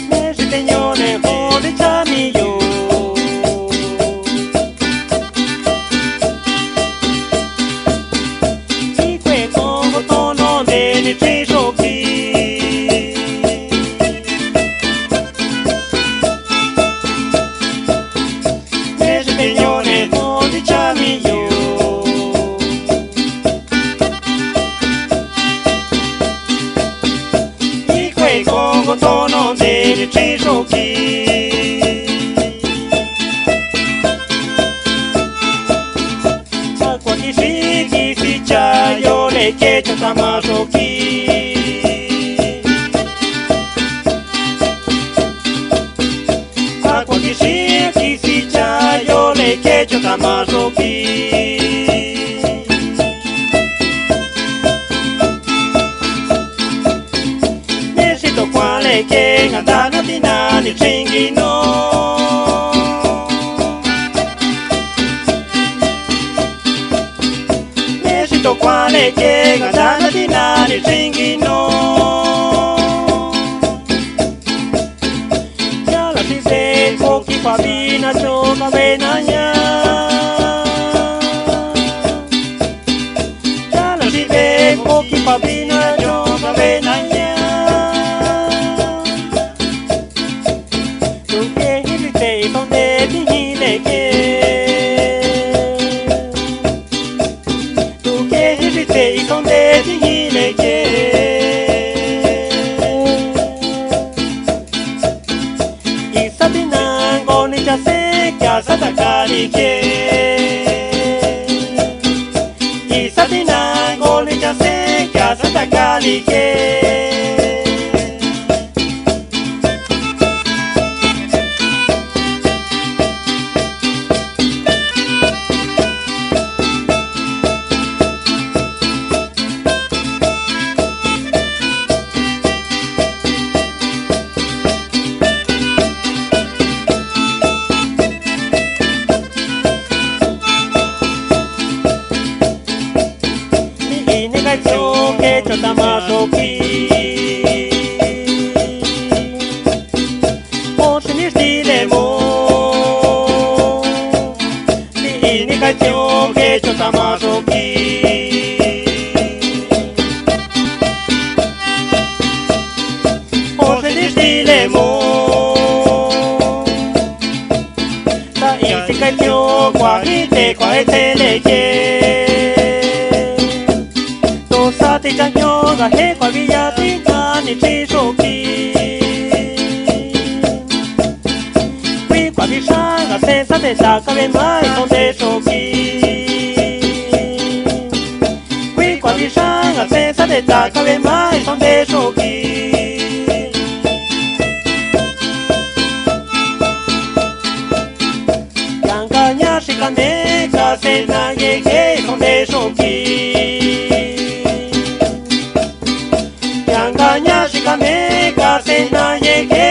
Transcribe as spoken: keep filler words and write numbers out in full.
Nexi teño ne jodi chamiyo. Ikue kongo tono de ni tsi shoki. Nexi teño ne jodi chamiyo. Ikue kongo tono de ni tsi shoki. Akua kisi kisi chayo le kecho tama shoki. Akua kisi kisi chayo le kecho tama shoki. Nexi to kuan le ke nganda na tina ni tsingi no. Nexi to kuan le ke nganda na tina ni tsingi no. Ya la si se ko ki pa bi na cho ka be na ya. Ya la si be ko ki pa bi na cho ka be na ya. Tu ke hi si te i son de ti hi le ke. Tu ke hi si te i son de ti hi le ke. Isa tina ngo ni cha se kya sa ta ka li ke. Isa tina ngo ni cha se kya sa ta ka li ke. Ni ini ka tio ke cho tama shoki. O si ni sti le mo. Ni ini ka tio ke cho tama shoki. O si ni sti le mo. Ta i si ka tio kua hi te kua e te le ke. To sa ti cha nyo ga he kua bi ya ti ka ni tsi shoki. Kui kua bi sa ga se sa te ta ka be mai son de shoki. Kui kua bi sa ga se sa te ta ka be mai son de shoki. Yanga nya shi ka ne ka se na ye ke son de shoki. Yanga nya shi ka ne ka se na ye ke